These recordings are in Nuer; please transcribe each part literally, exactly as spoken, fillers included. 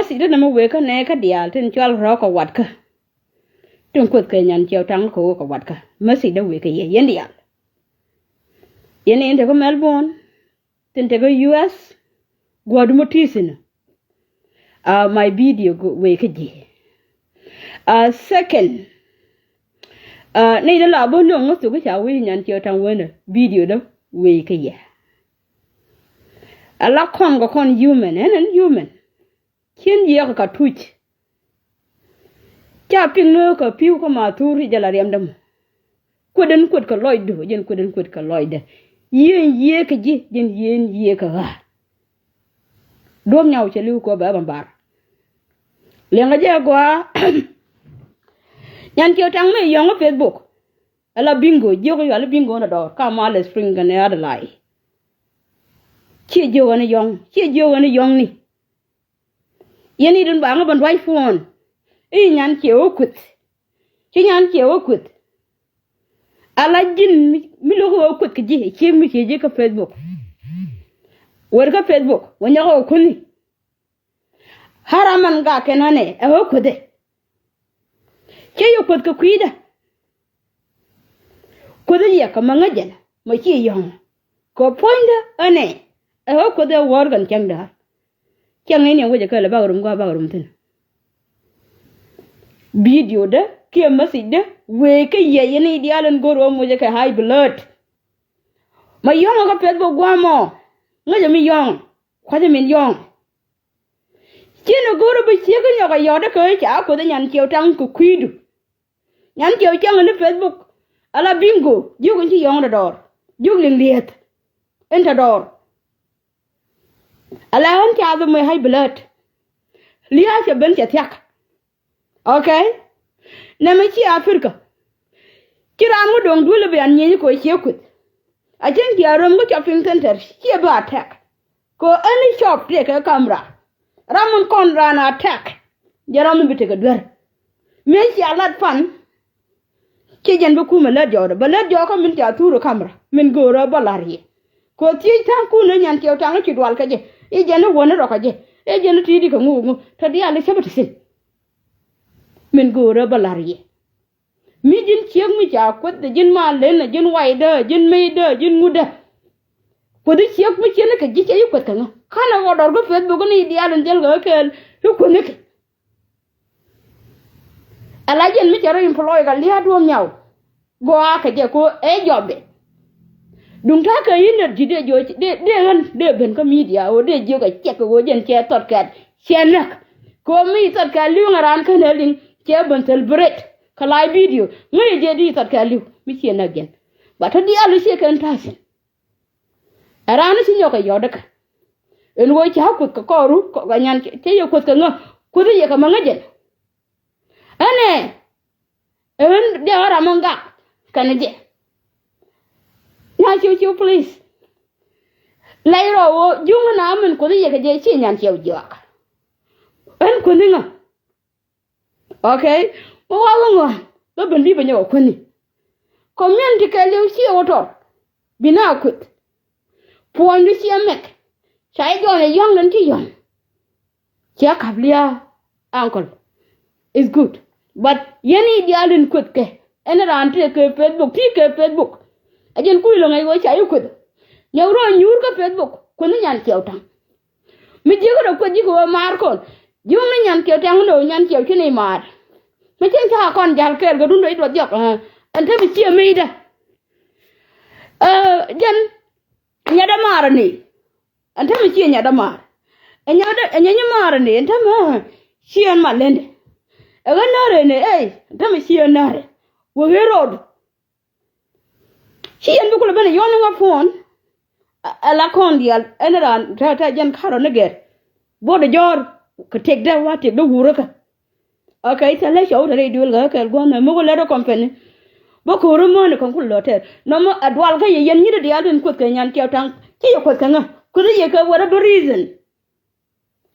Message dä nɛ mi wëë kä nɛ kä diaal tin cɔal rɔ̱ kɛ wat kä. Tin kuoth kɛ nyan ciɛw taŋ kɛ wä kɛ wat kä. Message dä wëë kä yɛ yɛn diaal. Yɛn in te kä Melbourne. Tin te kä U S. Guɔ̱du mɔ ti̱i̱ thi̱n. Uh, my video wëë kä ji̱. Uh, second. Uh, ni dä la bä no̱ŋ ŋä thuk ca wëë nyan ciɛw taŋ wänä video dä wëë kä yɛ. Ala kɔn kɛ kɔn human, ɛn ɛn human. Cien yiëëkä ka tuc. Ca piŋ ni kä pi̱w kä ma thur i̱ jɛ la riɛmdä mɔ. Kuet den kuet kɛ lɔcdu, jɛn kuet den kuet kɛ lɔcdɛ. Yieen yiëëkä ji̱, jɛn yieen yiëëkä ɣä. Duɔ̱p nyaw cɛ li̱w kɔ bɛ bä bar. Liɛŋä jɛ gɔaa. Nyan ciɛw taŋ mi yɔ̱ŋ kä Facebook. Ala bingo, jiök yual bingo ni dɔɔr ka ma lɛ spring kɛnɛ Adelaide. Ciɛ jiök ɛn yɔ̱ŋ, ciɛ jiök ɛn yɔ̱ŋ ni. Yɛn i̱ dun baŋä bä duac puɔ̱ɔ̱n. I̱ nyan ciɛ wä kueth. Ci nyan ciɛ wä kueth. Ala ji̱n mi lo̱k wä kueth kɛ ji̱ ciek mi ciɛ ji̱ kä Facebook. Wër kä Facebook wä nyɔk wä kueni. Haraman gak kɛn ɣän ɛ ɛ ɣä kuethdɛ. Cä yɛ kueth kɛ kui̱dä. Kueth yɛ kɛ mä ŋäcɛn mɔ ci yɔ̱ŋ. Kɛ puɔ̱nydä ɣän ɛ ɛ ɣä kuethdɛ wäär kɛn cäŋ däär. Cäŋ in yɛn wecɛ kɛl ɛ bak rum gɔaa bak rum thi̱n. Video dä kiɛ message dä wëë kä yɛ yɛn i̱ diaal in go̱r ɣä mocɛ kɛ high blood. Mɔ yɔ̱ŋ ɛ kä piɛth bä gua̱a̱mɔ ŋäcɛ mi yɔ̱ŋ. Kua̱cä min yɔ̱ɔ̱ŋ. Ciɛ ni go̱o̱rä bi ciek inyɔk a yɔ̱ɔ̱t kä ca kuoth nyan ciɛw taŋ kɛ kui̱du. Nyan ciɛw caŋ ni Facebook. Ala bingo jiök in ci yɔ̱ɔ̱ŋ dɔ̱dɔɔr. Jiök liŋ lieth in tɔ̱dɔɔr. Ala ɣän ca dhum ɛ high blood. Lia̱a̱ cɛ ben cɛ thia̱k. Okay. Nɛmɛ ci Africa. Ci raan ŋuɔ̱t do̱ŋ duel bi an nyieny kɛ ciɛ kueth. A cieŋ ci a röm kä shopping center ciɛ bi attack. Kɛ any shop tëëkɛ camera. Ram min kɔn raan attack. Jɛ ram min bi tekɛ duer. Mëë ci a lat pan. Ci jɛn bi kumɛ lät jɔɔdɛ bɛ lät jɔɔkä min ca thur camera min göörä bä la̱r yɛ. Kɛ thiec ta̱ŋ kun ni nyan tiɛw ta̱ŋ ci dual kä jɛ i̱ jɛn ni wäni rɔ kä jɛ i̱ jɛn ni ti̱i̱ di kɛ ŋu ŋu tɔ diaal i̱ cä bä ti thi̱n. Min göörä bä la̱r yɛ. Mi ji̱n ciek mi ca kueth ji̱n ma len ji̱n waydä ji̱n meydä ji̱n ŋutdä. Kueth ji̱ ciek mi ciek ni kɛ ji̱ cɛ ji̱ kueth kɛ ŋä ka̱n ɛ ɣɔt dɔr kä Facebook ni diaal in dhil kɛ kɛɛl i̱ kueth ni kɛ. Ala jɛn mi cɛ rɔ employ kɛ lia̱a̱ duɔ̱ɔ̱m nyaw. Gɔaa kɛ jɛ ko ɛ jɔbɛ. Duŋ ta̱a̱ kɛ energy dee jiök dee dee ɣän dee ben kä media ɣöö dee jiök ɛ ciɛk ɣöö jɛn cɛ thɔt kɛt cɛ näk. Kɛ ɣöö mi thɔt kɛt li̱w ŋɛ raan kɛn ɛ liŋ cɛ ben celebrate kɛ live video ŋäc jɛ di thɔt kɛt li̱w mi ciɛ näk jɛn. Ba te diaal i̱ ciɛ kɛn ta̱a̱ thi̱n. Ɛ raan i̱ ci nyɔk kɛ yɔ̱t däkä. Ɛn ɣöö ca kuoth kɛ kɔɔru kɛ nyan cɛ yɛ kuoth kɛ ŋä kuoth i̱ yɛ kɛ mä ŋäcɛ. Ɛnɛ ɛn diɛ ɣä ram in gak kɛn jɛ. Nya ciw ciw please. Lɛy rɔ wä juŋ na min kuoth yɛ kɛ jɛ ci nyan ciɛw jiɔak. Ɛn kuoth iŋä. Okay. Mɛ wa wä ŋɔn bä ben bi bä nyɛ wä kuoth ni. Community kɛ liw ciɛ wä tɔr bi na kuoth. Puɔ̱nydu ciɛ mɛk ca i̱ jɔɔn ɛ yɔ̱ŋ den ci yɔ̱ŋ. Ciɛ kap lia̱a̱ uncle. It's good. But yɛn i̱ diaal in kueth kɛ ɛn raan tëë kɛ Facebook ti kɛ Facebook. Ɛ jɛn kui̱ lo̱ŋ ɛ ɣöö ca i̱ kueth. Nyɛ wä rɔ nyuur kä Facebook kueth ni nyan ciɛw ta̱ŋ. Mi jiäkä rɔ kueth ji̱ kɛ ɣöö maar kɔn ji̱ wä mi nyan ciɛw ta̱ŋ ni ɣöö nyan ciɛw ci ni maar. Mi cin ca kɔn ja̱l kɛɛl kɛ run rɔ i̱ duɔth jɔk ɛn te mi ciɛ meydä. Ɛ jɛn nyɛ dämaarä ni. Ɛn tämɛ ciɛ nyɛ dämaar. Ɛ nyɛ dä ɛ nyɛ nyimaarä ni ɛn tämɛ ciɛ ɛn malendɛ. Ɛ ɣän närɛ ni ey ɛn tämɛ ciɛ närɛ. Wä ɣer rɔɔdu. Ci yɛn bi kulɛ ben ɛ yɔn ni ŋä puɔ̱n. Ɛ la kɔn diaal ɛn raan tɛ tɛ jɛn karɔ ni gɛr. Buɔdɛ jɔ̱ɔ̱r kɛ tëkdɛ wa tëkdɛ wurä kä. Okay, thilɛ cɔw te rɛy duël kɛ kɛl gua̱n nɛ mi wä lɛt ɛ company. Bä ko̱r mɔni kɔn ku lɔ tɛr nɔmɔ ɛ dual kä yɛ yɛn nyi̱t ɛ diaal tin kuoth kɛ nyan tiɛw taŋ ci yɛ kuoth kɛ ŋä kuoth yɛ kɛ wɛrɛ bi reason.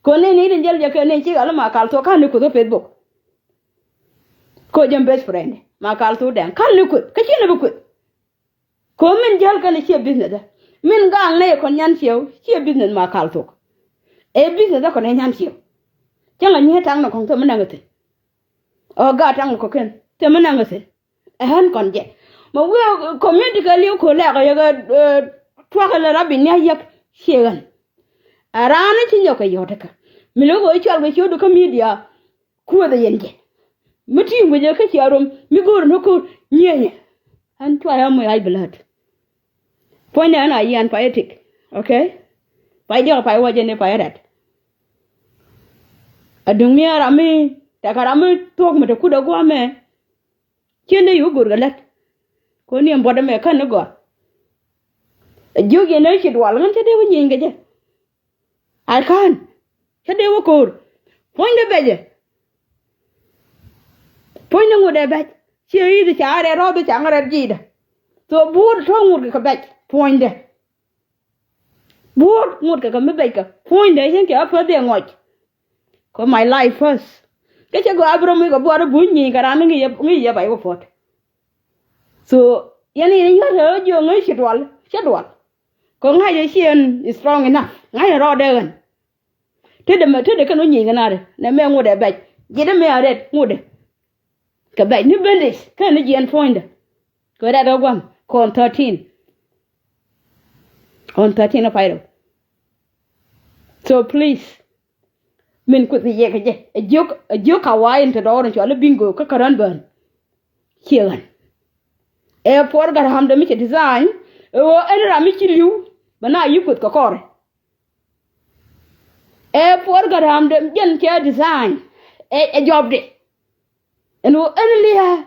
Kɔn ni ni tin jɛl jɛ kɛ ni ci ɣal ma kal thok ka̱n ni kuoth kä Facebook. Ko jɛ best friend ma kal thok dɛŋ ka̱n ni kuoth kä ci ni bi kuoth. Ko̱ min jäl kɛn ciɛ business ɛ min gaŋ nɛ yɛ kɔn nyan ciɛw ciɛ business ma kal thok. Ɛ business ɛ kɔn ɛ nyan ciɛw. Cäŋ a nyiee taŋ ni kɔ̱ŋ thil mi naŋ ɛ thi̱n. Ɔ gaat taŋ ni kɔ̱kiɛn thil mi naŋ ɛ thi̱n. Ɛ ɣän kɔn jɛ mɛ wi̱i̱ community kɛ li̱w ko̱ lɛk ɛ yɛ kɛ tuakä lɛ rap in ni a yäk. Ciɛ ɣän. Ɛ raan ni ci nyɔk kɛ yɔ̱t kä mi lo̱k ɣöö cual kɛ ciötdu kä media. Kuäth ɛ yɛn jɛ mi ti̱i̱ guic ɛ kä cia rom mi go̱o̱r ni ko̱r nyieenyɛ. Ɣän cua ɣä moc ɣa̱c blood. Puɔ̱nydɛ ɣän a yian pay ɛ tik. Okay. Pay diɔk pay wä jɛ ni pay ɛ rɛt. Aduŋ mi ram mi tɛkɛ ram mi thuɔ̱k mi te kut ɛ gua̱a̱mɛ. Cien dee yuk go̱r kɛ lät. Ko̱n ni ɛn buɔt ɛmɛ kän ni gɔaa. Ɛ jiök yɛn ɛ ci dual ɣän cä dee wä nyieny kɛ jɛ. I can't. Cä dee wä ko̱o̱r. Puɔ̱nydɛ bɛcɛ. Puɔ̱nydɛ ŋot ɛ bɛc. Ciɛ i̱ di ca rɛt rɔ̱th di ca ŋä rɛt ji̱dä. So buut tɔ̱ ŋot kɛ kɛ bɛc puɔ̱nydɛ. Buut ŋot kɛ kɛ mi bɛc kɛ puɔ̱nydɛ cieŋ cɛ a päth dee ŋɔc. Kɛ my life first. Kä cɛ gɔaa bi rɔ mi kɛ buɔt buny nyieny kɛ ran ŋi̱i̱c yɛ bac wä puɔ̱t. So yɛn in yuɔ̱t ɛ jiök ŋäc ci dual cä dual. Kɛ ŋa̱c ɛ ciɛn is strong enough ŋa̱c ɛ rɔɔdɛ ɣän. Tetdɛ mɛ tetdɛ kɛn wä nyieny kɛ na̱rɛ nɛ mɛ ŋotdɛ bɛc ji̱t ɛmɛ a rɛt ŋotdɛ. Kɛ bɛc ni bendis kɛn ni jiɛn puɔ̱nydɛ. Kɛ rɛt ɛ gua̱m kɛ on thirteen. On thirteen ɛ pay rɛw. So please. Min kueth yɛ kɛ jɛ ɛ jiök ɛ jiök ka wa̱a̱ in te dɔɔr in cɔal i̱ bingo kä kärän bään. Ciɛ ɣän. Ɛ puɔr gat ram dee mi cɛ design ɛ ɣöö ɛn ram mi ci li̱w bɛ na yi kueth kɛ kɔrɛ. Ɛ puɔr gat ram dee jɛn cɛ design ɛ jɔpdɛ. Ɛn ɣöö ɛn lia̱a̱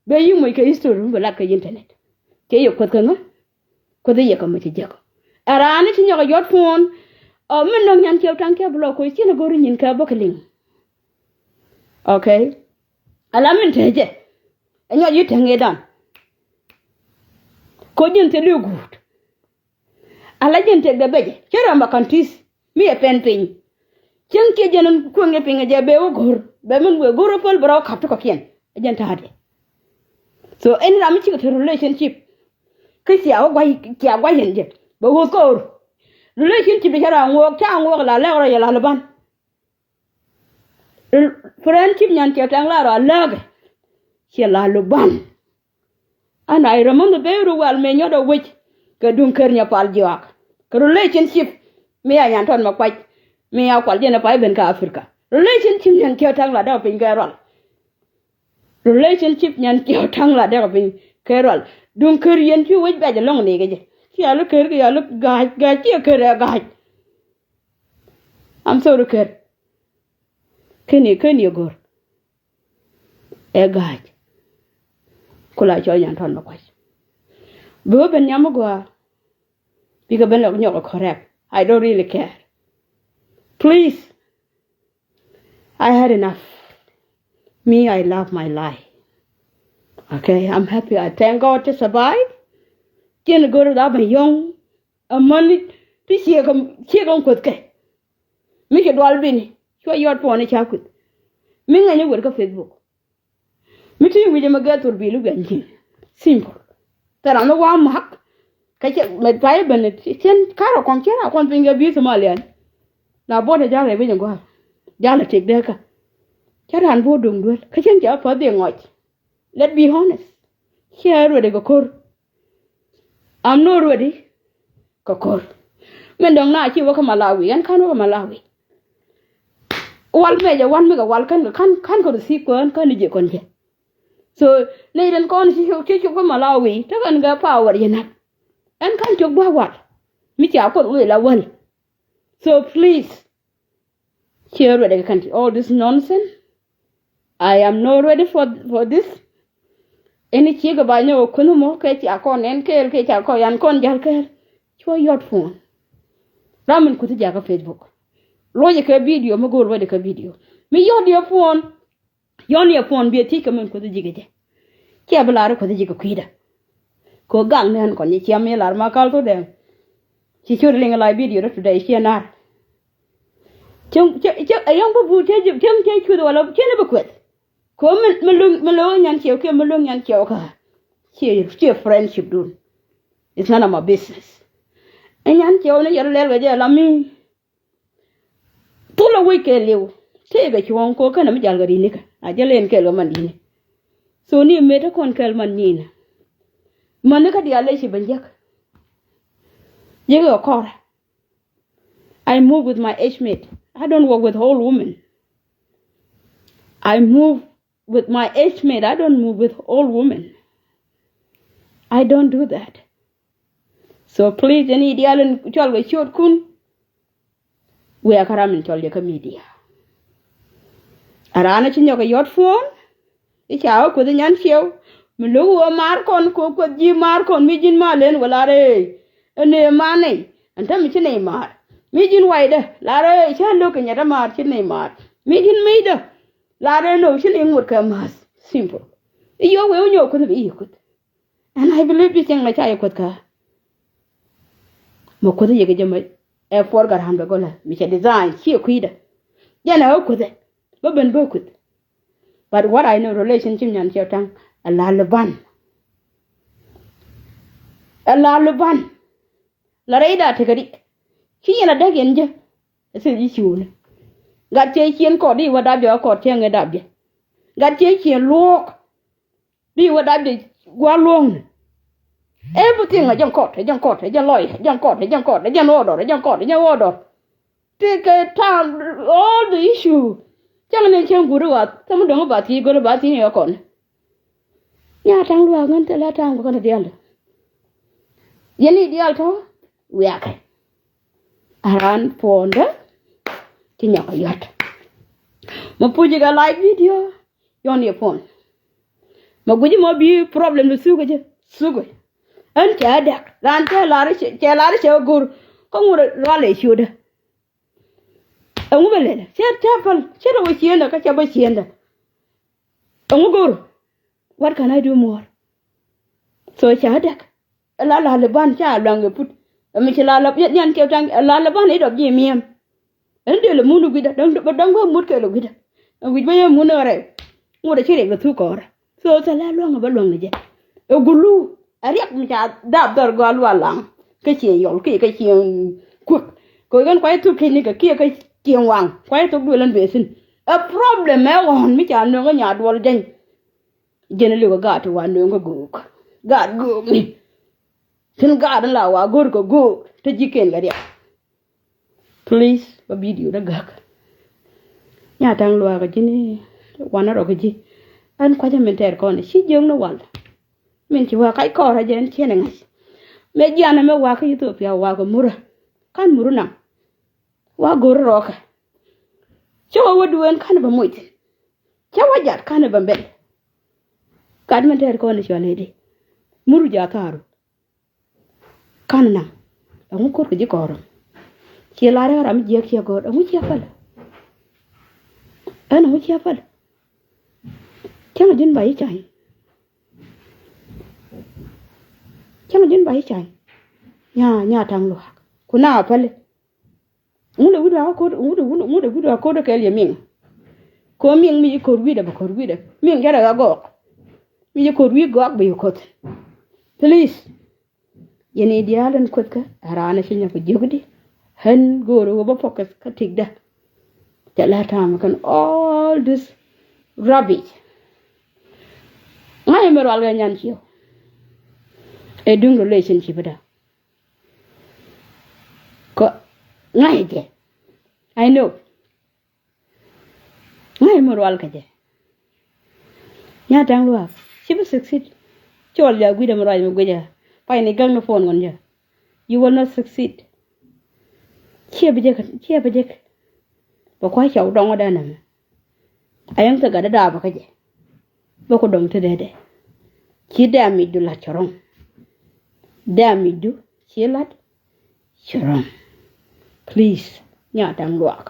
bɛ yi̱k moc kɛ history mi bɛ lat kɛ internet. Cɛ yɛ kueth kɛ ŋä. Kueth yɛ kɛ moc cɛ jek. Ɛ raan ni ci nyɔk ɛ yɔt puɔ̱n. Ɔ min nɔŋ nyan ciɛw taŋ kiɛ bi lɔ koc cin ɛ go̱r nyin kɛ bä kɛ liŋ. Okay. Ala min te jɛ ɛ nyɔk yi te ŋi̱i̱dan. Koc ji̱n thil i̱ guut. Ala jɛn tëkdɛ bɛcɛ cä rɛm ba ka̱n ti̱th mi ɛ pɛn piny. Cieŋ ciɛ jɛn kueŋ jɛ piny jɛ bee wä go̱r bɛ min wëë go̱r wä päl bɛ rɔ ka̱p ti kɔ̱kiɛn. Ɛ jɛn ta̱a̱dɛ. So ɛn ram mi cikɛ te relationship. Kä cia wä guay cia guay yɛn jɛ bɛ ɣöth ko̱r. Relationship di cä rɔ aŋuɔɔk ca aŋuɔɔk la lɛk rɔ yɛ la lɛ ban. Friendship nyan ciɛ tɛŋ la rɔ alääkɛ. Ciɛ la lɛ ban. An I remember bee ru wal mëë nyɔt ɛ wec kɛ duŋ ker nyɛ pal jiɔak kɛ relationship. Mi a nyan tɔt mɛ kuac mi a kual jɛn ɛ pay ben kä Africa. Relationship nyan kiɛ taŋ la dee piny kɛ rual. Relationship nyan kiɛ taŋ la dee piny kɛ rual. Duŋ ker yɛn ci wec bɛc ɛlɔŋ ni kɛ jɛ. Ci a li ker kɛ a li ga̱a̱c ga̱a̱c ci a ker ɛ ga̱a̱c. I'm sorry ker. Keni keni go̱r. Ɛ ga̱a̱c. Ku la cɔl nyan tɔn mi kuac. Bi wä ben nyam mi gɔaa. Bikɛ ben lɔk nyɔk ɛ correct. I don't really care. Please. I had enough. Me, I love my life. Okay, I'm happy. I thank God to survive. Cien go̱r da ben yɔŋ. Amäni ti ciek ciek ɛn kueth kɛ. Mi ci dual bini cuɔ yɔt puɔni ca kueth. Mi ŋäcni wet kä Facebook. Mi ti wi̱c ɛmɛ gɛth thor bil i̱ guɛny ji̱n. Simple. Thɛr an i̱ wa mak. Kä cɛ mɛ pay ben cien karɔ kɔn cien a kɔn piny kɛ bi̱i̱ Somalian. La buɔt ɛ jal rɛy wi̱c ɛn gua̱a̱r jal ɛ tëk dee kä. Cä raan buɔt duŋ duel kä cien cɛ path dhie ŋɔc. Let be honest. Ciɛ ruet ɛ kɛ ko̱r. I'm not ready. Kɛ ko̱r min dɔ̱ŋ na ci wä kä Malawi ɛn ka̱n wä kä Malawi. Wal mecɛ wan mi kɛ wal kän kɛ ka̱n ka̱n kɛ receive kɛ ɣän ka̱n ni jiɛ kɔn jɛ. So nɛy den kɔn ci cop kä Malawi te kɛn kɛ power yɛ na̱k. Ɛn ka̱n cop gua̱ wal mi ca kuoth wëë la wäl. So please. Ciɛ ready kɛ kɛn ti all this nonsense. I am not ready for, for this. Ɛn ciek kɛ ba nyɔk kunh mɔ kɛ ca kɔn ɛn kɛɛl kɛ ca kɔn yan kɔn jal kɛɛl. Cuɔ yɔt puɔn. Ram min kuth jakä Facebook. Luɔcɛ kɛ video mi go̱o̱r wecdɛ kɛ video mi yɔt yɛ puɔn. Yɔn yɛ puɔn biɛ thiec kɛ min kuth ji̱ kɛ jɛ. Ciɛ bi lar kuth ji̱ kɛ kui̱dä. Kɛ ɣöö gak nɛn kɔn ci ciam mi lar ma kal thok dɛŋ. Ci ciöt liŋ la video rɔ today ciɛ nar. Cieŋ cieŋ cieŋ ɛ yɔŋ bä but cieŋ cieŋ cieŋ cuth wala cieŋ ni bä kueth. Kɛ ɣöö mi mi luŋ mi lo̱k nyan ciɛw kiɛ mi luŋ nyan ciɛw kä. Ciɛ ciɛ friendship dun. It's none of my business. Ɛ nyan ciɛw ni yɛr lɛl kɛ jɛ la mi. Thulɛ wec kɛɛliw Tëëkɛ cuɔ̱ɔ̱ŋ kɛ ɣöö /kenɛ mi jäl kɛ ri̱nikä. A jälɛ ɛn kɛɛl kɛ man di̱i̱ni. So ni mëë te kɔn kɛɛl man nyiinä. Mänikä diaal ëë ci ben jek. Jek ɛ kɔrɛ. I move with my age mate. I don't work with old women. I move with my age mate. I don't move with old women. I don't do that. So please, yɛn i̱ diaal in cɔal kɛ ciötkun, wiaa kä ram in cɔl jɛ kä media. A raan a ci nyɔk kɛ yɔt phone, i̱ ca wä Kuoth i̱ nyan ciɛw, mi lo̱k wä maar kɔn, kɛ Kuoth ji̱ maar kɔn, mi ji̱n mal ɛn wä lar ëë, ɛn ëë man nɛy, ɛn täämɛ ci nɛy maar. Mi ji̱n waydä, lar ëë, cä lo̱k kɛ nyɛt ɛ maar, ci nɛy maar. Mi ji̱n mi̱i̱dä, lar ëë, nɔ, ci nɛy ŋot kɛ ma̱a̱th. Simple. I̱ yio̱w wëë wä nyɔk Kuoth bi i̱ Kuoth. And I believe ji̱ cieŋ la ca yɛ Kuoth kä. Mɛ Kuoth yɛ kɛ jɛ mɛ ɛ puɔr gat ram bɛ gɔlɛ mi cɛ design ciɛ kui̱dɛ. Jɛn ɛ ɣä Kuoth ɛ bä ben bä Kuoth. But what I know, relationship nyan ciɛ taŋ ɛ la lɛ ban. Ɛ la lɛ ban. La rɛy da tekɛ rik. Ci yɛn a däk yɛn jɛ. Ɛ thil ji̱ ciööni. Gat ciɛ cien kɔt di wä dap jɛ wä kɔt cieŋ ɛ dap jɛ. Gat ciɛ cien luɔ̱ɔ̱k. Bi wä dap jɛ gua̱a̱r luɔ̱ŋni. Everything ɛ jɛn kɔt, ɛ jɛn kɔt, ɛ jɛn lɔy, ɛ jɛn kɔt, ɛ jɛn kɔt, ɛ jɛn order, ɛ jɛn kɔt, ɛ jɛn order. Ti kɛ time, all the issue. Cäŋ ni cäŋ guuri wa thäm dɔ̱ŋ ba thiec go̱ri ba thiec ni ɣä kɔn. Nya ta̱ŋ luaak ŋän thilɛ ta̱ŋ bä kɛn diaal. Yɛn i̱ diaal tɔ̱ wiakɛ. A raan puɔ̱ndä ci nyɔk a yɔ̱t. Mɛ puc ikɛ live video. Yɔn yɛ phone. Mɛ guici mɔ bi problem di thuk kɛ jɛ thuk kɛ. Ɛn cɛ dɛk raan cɛ lar cɛ lar cɛ go̱r. Kä ŋut lual ɛ ciötdä. Ɛŋu bɛ lɛl cɛ cɛ päl cɛ rɛ wä ciëndä kä cɛ bä ciëndä. Ɛŋu go̱r. What can I do more? So cɛ dɛk. Ɛ la la lɛ ban ca luaŋ kɛ put. Ɛ mi ci la la nian kɛ taŋ ɛ la lɛ ban i̱ dɔp ji̱ miɛm. Ɛn dee lɛ mun i̱ gui̱dä dɔ̱ŋ bä dɔ̱ŋ bä mut kɛ lɛ gui̱dä. Ɛ gui̱c bä yɛ mun ɛ rɛy. Ŋut ɛ ci riɛk lɛ thuk kɔɔrä. So thilɛ luaŋ ɛ bä luaŋ ni jɛ. Ɛ gulu ɛ riɛk mi ca dap dhɔr gɔaa lual laŋ. Kä ciɛ yɔl kiɛ kä ciɛ kuäk. Kɛ ɣän kuay thuk ki̱ni kɛ kiɛ kä ciɛ waŋ kuay thuk duël ɛn bee thi̱n. Ɛ problem ɛ ɣɔ̱ɔ̱n mi ca nöŋ kä nyaat duɔl jɛny. Jɛn ɛ li̱w kɛ gaat ti wa nööŋ kä göök. Gaat göökni. Tin gaat in la wa go̱r kɛ göök te ji̱ ken kɛ riɛk. Please bä video dä gäk. Nya ta̱ŋ luaak ɛ ji̱n i̱ wanɛ rɔ kɛ ji̱. Ɛn kuacä min tɛɛr kɔn i̱ ci jiökni wal. Min ci wa kac kɔɔr ɛ jɛ ɛn ciɛn ɛ ŋa̱c. Mëë jianɛ mëë wa kä Ethiopia wa kɛ murä. Ka̱n murä naŋ. Wa go̱r rɔɔkä. Cä wä wä duëën ka̱n bä moc thi̱n. Cä wä jat ka̱n bä bɛl. Gat min tɛɛr kɔn i̱ cɔal i̱di. Mur jaatharu. Ka̱n naŋ. Ɛŋu ko̱r kɛ ji̱ kɔɔr ram. Ciɛ lar ɛ ram jiɛk ciɛ gɔ̱r ɛŋu ciɛ päl. Ɛn ɛŋu ciɛ päl. Cäŋ ji̱n ba i̱ cay. Cäŋ ji̱n ba i̱ cay. Nya nya ta̱ŋ luaak ku na a päli. Ŋun lɛ wi̱cdu a ko̱r, ŋun lɛ wi̱cdu a ko̱r kɛɛl yɛ miŋ. Ko̱ miŋ mi ji̱ ko̱r wi̱cdɛ bɛ ko̱r wi̱cdɛ miŋ jɛ rɛ ɣä gɔɔk. Mi ji̱ ko̱r wi̱c gɔɔk bɛ yɛ ko̱th. Please. Yɛn i̱ diaal in kuethkä a raan a ci nyɔk kɛ jiökdi. Ɣän go̱o̱r ɣöö bä focus kä tikdä. Cɛ la ta̱a̱m kɛn all this rubbish. Ŋa̱c mi rual kɛ nyan ciëw. Ɛ duŋ relationship da. Kɔ ŋa̱c jɛ. I know. Ŋa̱c mi rual kɛ jɛ. Nya ta̱ŋ luaak ci bi succeed. Cɔl jɛ a gui̱dɛ mi ruac mi gui̱dɛ. Pay ni gäŋ ni phone ŋun jɛ. You will not succeed. Ciɛ bi jek ciɛ bi jek. Bɛ kua̱c cɔw dɔŋ wä dee nɛmɛ. A yɛn kɛ gat dee daapä kä jɛ. Bä ku dɔ̱ŋ ti dee dee. Ci dee a mic du la̱t cɛ rɔ̱ŋ. Dee a mic du ci la̱t cɛ rɔ̱ŋ. Please nya ta̱ŋ luaak.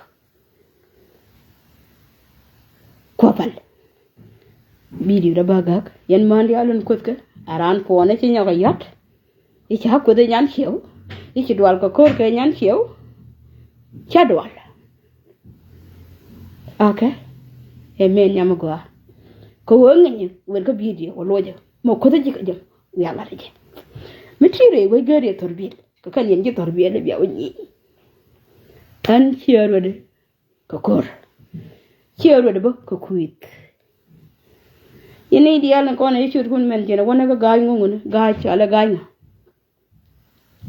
Kuɔpal. Video dee bä gäk yɛn män diaal in kuethkä a raan puɔ̱nɛ ci nyɔk a yɔ̱t. I̱ ca kueth i̱ nyan ciɛw i̱ ci dual kɛ ko̱r kɛ nyan ciɛw. Ca dual. Okay. Amen nyam gɔaa. Kɛ ɣöö ŋi̱ny wër kä video wä luɔcä mɛ kueth i̱ ji̱ kä jɛ wiaa lat i̱ jɛ. Mi ti rëë wec geri thɔr biɛl kɛ kɛn yɛn ji̱ thɔr biɛl i̱ bia wä nyi̱i̱. Ɣän ciɛ ruɛdi. Kɛ ko̱r. Ciɛ ruet bä kɛ kui̱th. Yɛn ni diaal ni kɔn i̱ ciötkun mɛn ciɛn ɛ wänɛ kä ga̱a̱c ŋuŋuni, ga̱a̱c cɔalɛ ga̱a̱c ŋa.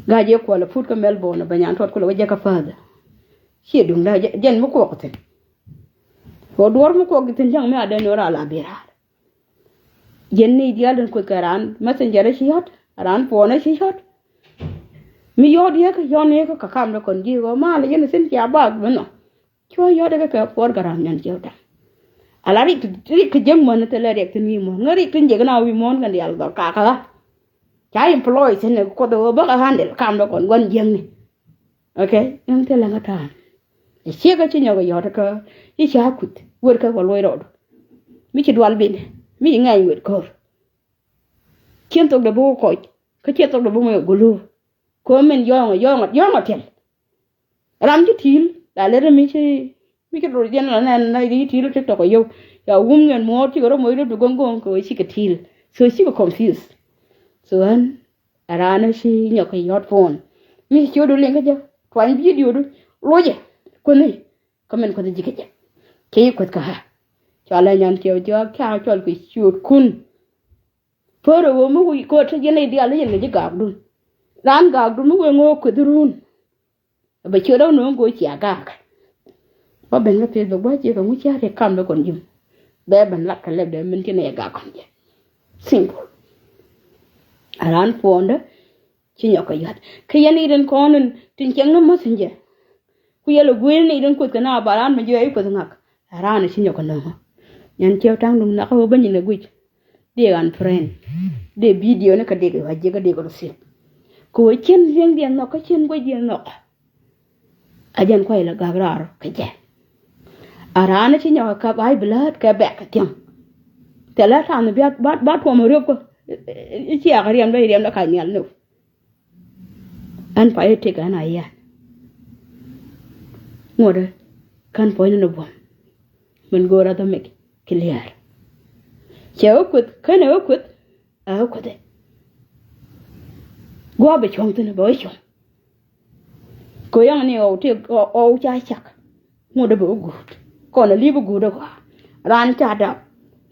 Ga̱a̱c ɛ kuɔl ɛ put kä Melbourne, bɛ nyan tuɔt kulɛ wä jɛ kä further. Ciɛ duŋda jɛ, jɛn mi kuɔk thi̱n. Ɣöö duɔ̱ɔ̱r mi kuɔk thi̱n cäŋ mi a dee ni ɣöö raa la bi raar. Yɛn ni diaal den kuoth kɛ raan messenger ci yɔ̱t, raan phone ci yɔ̱t. Mi yɔ̱t yek, yɔ̱n yek kä kam dee kɔn ji̱ ɣöö mal yɛn thi̱n cia bak mi nhɔk. Cuɔ yɔ̱t kɛ kɛ puɔr kɛ ram nyan ciɛ wä ta̱ŋ. Ala rik, rik kɛ jiäk muɔ̱n thilɛ riɛk thi̱n wi̱i̱ muɔ̱n. Ŋä rik thi̱n jiäk na wi̱i̱ muɔ̱n kɛn diaal dhɔr kakä ɣä. Ca employ thi̱n kuoth ɣöö bäkɛ handle kam dee kɔn gua̱n jiäkni. Okay, ɛn thilɛ ŋä ta̱a̱n. Ɛ ciek kä ci nyɔk ɛ yɔ̱t kä ci ca kuth wër kä wä luɔ̱c rɔɔdu. Mi ci dual bin, mi ci ŋɛny wër ko̱r. Cien thok dee bi wä kɔc, kä cien thok dee bi wä gulu. Ko̱ min yɔ̱ɔ̱ŋ, yɔ̱ɔ̱ŋ, yɔ̱ɔ̱ŋ ɔ tiɛl. Ram ci ti̱i̱l la lɛt mi ci, mi ci rot yɛn la nɛn na ci ti̱i̱l TikTok ɔ yio̱w. Ya wum ŋɛn muɔɔr cikɛ rɔ moc rot bi go̱ŋ go̱ŋ kɛ wee cikɛ ti̱i̱l. So cikɛ confuse. So ɣän ɛ raan ci nyɔk kɛ yɔ̱t phone. Mi ci ciötdu liŋ kä jɛ tuany video du. Locɛ kuäni kä min kuäth ji̱ kä jɛ. Ci kuäth kä ɣä. Cɔal ɛ nyan ciɛ wä ji̱ ɣä kiaŋ cɔl kɛ ciötkun. Pär ɛ ɣöö mi wi̱i̱ kööt yɛn i̱ diaal i̱ yɛn kɛ ji̱ gaakdun. Raan gaakdun mi wee ŋo̱o̱k kueth run. Bɛ ciöt ɣä no̱o̱ŋ go̱o̱c cia gaak. Bä ben kä Facebook bä ciek kɛ ŋuc cia riɛk kam dee kɔn ji̱m. Bɛ ben lat kɛ lɛp dee min ci nɛ gaak kɔn jɛ. Simple. A raan puɔ̱ndä ci nyɔk kɛ yuath. Kä yɛn i̱ den kɔn in tin cieŋ ni messenger. Ku yɛl ɛ gui̱n ni den kuoth kɛ na ba raan mi jiɛ i̱ kuoth ŋak. A raan ci nyɔk kɛ nöŋä. Yɛn ciɛ ta̱ŋ duŋ nhak ɛ wä bä nyin ɛ guic. Diɛ ɣan friend. Diɛ video ni kä diɛ kɛ ɣa̱c jiɛ kä diɛ kɛ rɔ thil. Kɛ wä cien liɛŋ diɛ nhɔk kä cien guic diɛ nhɔk. A jɛn kuay la gak raar kɛ jɛ. A raan ci nyɔk kä bay blood kɛ bɛk kɛ thiäŋ. Thilɛ ta̱a̱n bi ba, ba tuɔm riop kä. I̱ ciak riɛm dɔ i̱ riɛm dɔ kac nhial ni. Ɛn pay i̱ tik ɛn a yɛn. Ŋuɔ̱tdä kän puɔ̱nyni ni buɔ̱m. Min go̱o̱r a dhɔmik ki lia̱a̱r. Cɛ ɣä kueth kän ɛ ɣä kueth. Ɛ ɣä kueth ɛ gua̱a̱ bɛ cuɔ̱ŋ thi̱n bɛ ɣä cuɔ̱ŋ. Kɛ yɔ̱ŋ ni ɣɔw ti ɣɔw ca cak. Ŋuɔ̱tdä bɛ ɣä guut kɔn a li̱p ɣä guut ɛ gɔaa. Raan ca dap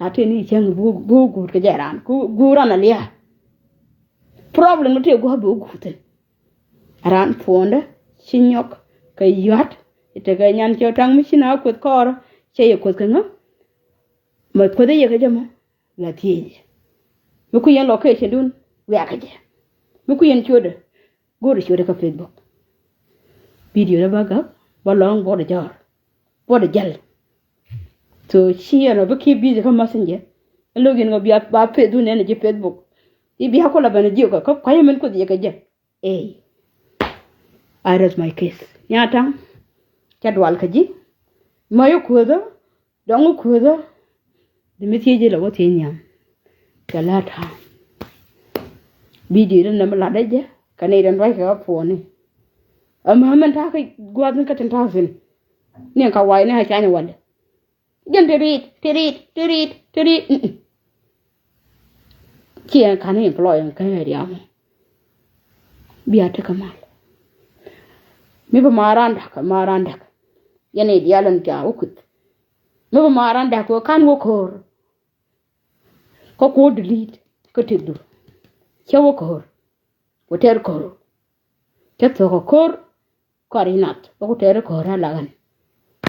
la tëë ni cäŋ bi ɣä guut kɛ jɛ raan ku guut raan a lia̱a̱. Problem mi tëë gua̱a̱ bi wä guut thi̱n. Raan puɔ̱ndä ci nyɔk kɛ yua̱t. I̱ tekɛ nyan ciɛ ta̱ŋ mi ci na kueth kɔɔrä cɛ yɛ kueth kɛ ŋä. Mɛ kueth i̱ yɛ kɛ jɛ mɔ la thiec. Mi ku yɛn location dun wiakɛ jɛ. Mi ku yɛn ciötdä go̱o̱rɛ ciötdä kä Facebook. Video dä bä gak bä lɔ̱ŋ buɔt jɔ̱ɔ̱r buɔt jäl. So ci ɛn ɔ bi keep busy kä messenger. Ɛn lo̱k yɛn ɣä bia ba peth wun ɛn ji̱ Facebook. I̱ bia kulɛ ben jiök kä kua̱c min kuoth yɛ kɛ jɛ. Ey. I rest my case. Nya ta̱ŋ. Ca dual kä ji̱. Mä yɛ kuothä. Dɔŋ wä kuothä. Di mi thiec ji̱ lɛ wä thiec nhiam. Kɛ la̱t ta̱a̱. Video dä nɛmɛ latdä jɛ kɛ nɛy dɛn ruac kɛ ɣä puɔ̱ni. Ɛmɛ mɛn ta̱a̱ kä gua̱a̱th ni kä tin ta̱a̱ thi̱n. Ni ka wa̱i̱ ni a cany walɛ. Jɛn ti riit ti riit ti riit ti riit. Ci ɛn ka̱n employ ɛn kä area mɔ. Bia tekɛ mal. Mi bi ma ran dak ma ran dak. Yɛn i̱ diaal ɛn ca wä kuth. Mi bi ma ran dak wä ka̱n wä ko̱r. Kä kuɔ̱r delete kä tëkdu. Cä wä ko̱r. Wä tɛr ko̱r. Cä thok ko̱r. Kɔr inath wä ku tɛr ko̱r a lagan.